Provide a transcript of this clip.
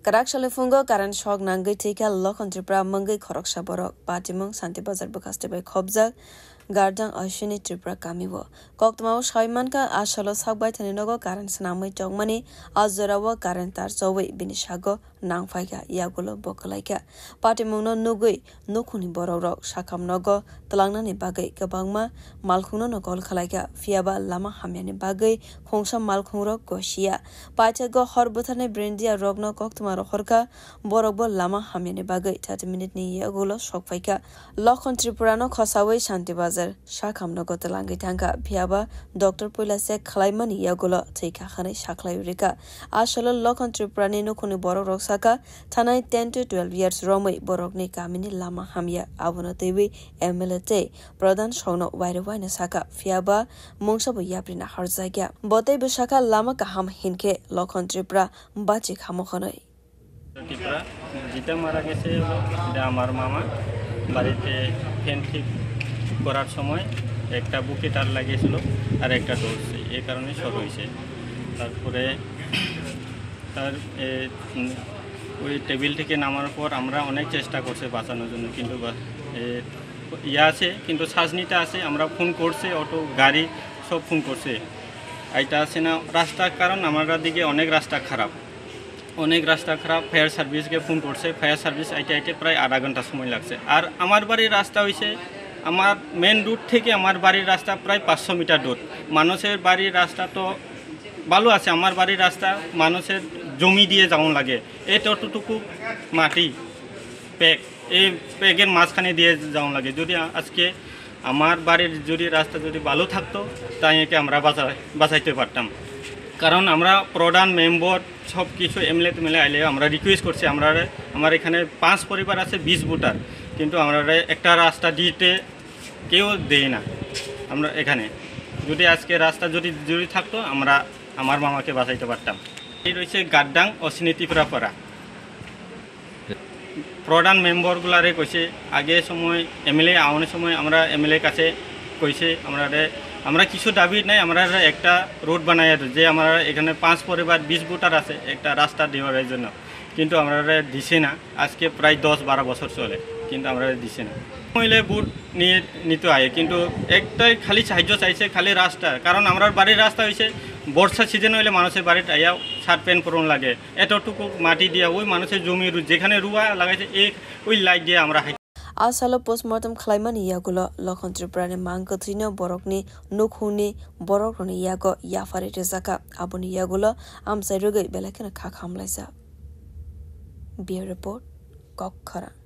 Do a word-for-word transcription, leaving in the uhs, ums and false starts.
Kwrak sale phungo current shock nangwi thwikha Lokhon Tripura mungwi khoroksa borok. Patimung Shanti Bazar bwkhaste bai khobjak Gardang Ashwini Tripura kamio. Koktwmao sawi mankha, a salo sak baithani nogo current swnamwi tongmani, a jorao current tar chowi bini sago nangphaikha, yagulo bo kwlaikha. Patimungno nugwi nukhungni borokrok sakham nogo twlangnani bagwi kwbangma malkhungno no call khwlaikha, phiyaba lama hamyani bagwi khungsa malkhungrok gosiya. Paithago hor bwtharni brindia rokno koktwma rohorkha, borokbo lama hamyani bagwi thirty minute ni yagulo sokphaikha. Lokhon Tripurano khosawi Shanti Bazar sakham nogo twlangwi thangkha, phiyaba doctor puila check khwlaimani yagulo thwikha hwnwi sakhlaiwi rikha. A salo Lokhon Tripurani nukhungni borokrok sakha, thanai ten to twelve years romwi borokni kamini lama hamya, abono twiwi M L A tei Pradhan songno wairwi waino sakha, phiyaba mungsabo yapri naharjakya. Bo teibo sakha, lama kaham hinkhe Lokhon Tripura bachi khamo hwnwi. Tripura যেটা মারা গেছে হলো, এটা আমার মামা বাড়িতে ফ্যান ঠিক করার সময় একটা বুকে তার লাগিয়েছিল আর একটা ডোজ, এই কারণে শর্ট হয়েছে। তারপরে তার এ, উম, ওই টেবিল থেকে নামার পর আমরা অনেক চেষ্টা করছি বাঁচানোর জন্য, কিন্তু বা-, এ, ইয়ে আছে, কিন্তু শ্বাস নিতে আছে। আমরা ফোন করছি, অটো, গাড়ি সব ফোন করছে, এটা আছে না রাস্তার কারণ। আমরা দিকে অনেক রাস্তা খারাপ, অনেক রাস্তা খারাপ। ফায়ার সার্ভিসকে ফোন করছে, ফায়ার সার্ভিস আইতে আইতে প্রায় আধা ঘন্টা সময় লাগছে। আর আমার বাড়ির রাস্তা হইছে, আমার মেন রোড থেকে আমার বাড়ির রাস্তা প্রায় পাঁচশো মিটার দূর। মানুষের বাড়ির রাস্তা তো ভালো আছে, আমার বাড়ির রাস্তা মানুষের জমি দিয়ে যাওন লাগে, এতটুকু মাটি প্যাক, এই প্যাকের মাঝখানে দিয়ে যাওন লাগে। যদি আ-, আজকে আমার বাড়ির যদি রাস্তা যদি ভালো থাকতো, তাই একে আমরা বাঁচা-, বাঁচাইতে পারতাম। কারণ আমরা প্রধান মেম্বার সব কিছু এমএলএ টেমএলএ আইলে আমরা রিকোয়েস্ট করছি, আমরা, আমার এখানে পাঁচ পরিবার আছে, বিশ ভোটার, কিন্তু আমরা একটা রাস্তা দিতে কেউ দেয় না। আমরা এখানে যদি আজকে রাস্তা যদি, যদি থাকতো, আমরা আমার মামাকে বাঁচাইতে পারতাম। এই রয়েছে গাদ্দাং অশ্বিনী ত্রিপুরা পাড়া। প্রধান মেম্বারগুলারে কইছে, আগে সময় এমএলএ আওয়ানোর সময় আমরা এমএলএ কাছে কইছে, আমরা রে-, আমরা কিছু দাবি নাই, আমরা রে একটা রোড বানাই আর যে আমরা এখানে পাঁচ পরিবার বিশ ভোটার আছে, একটা রাস্তা দেওয়ার জন্য, কিন্তু আমরা রে দিছে না। আজকে প্রায় দশ বারো বছর চলে, কিন্তু আমরা রে দিছে না। মহিলা ভোট নিয়ে নিতে হয়, কিন্তু একটাই খালি সাহায্য চাইছে, খালি রাস্তা। কারণ আমরার বাড়ির রাস্তা হইছে বর্ষা সিজন হইলে মানুষের বাড়িত আইয়া শার্ট প্যান্ট পরন লাগে, এতটুকু মাটি দিয়া ওই মানুষের জমি রু-, যেখানে রুয়া লাগাইছে, এই ওই লাইট দিয়ে আমরা হাঁটি। A salo postmortem khwlaimani yagulo Lokhon Tripurani mang kwthwino borokni nukhungni borokrokni yago yapharwi rwjakha. Aboni yagulo amchai rwgwi belai kheno kha khamlaijak. Bureau Report, Kok Khorang.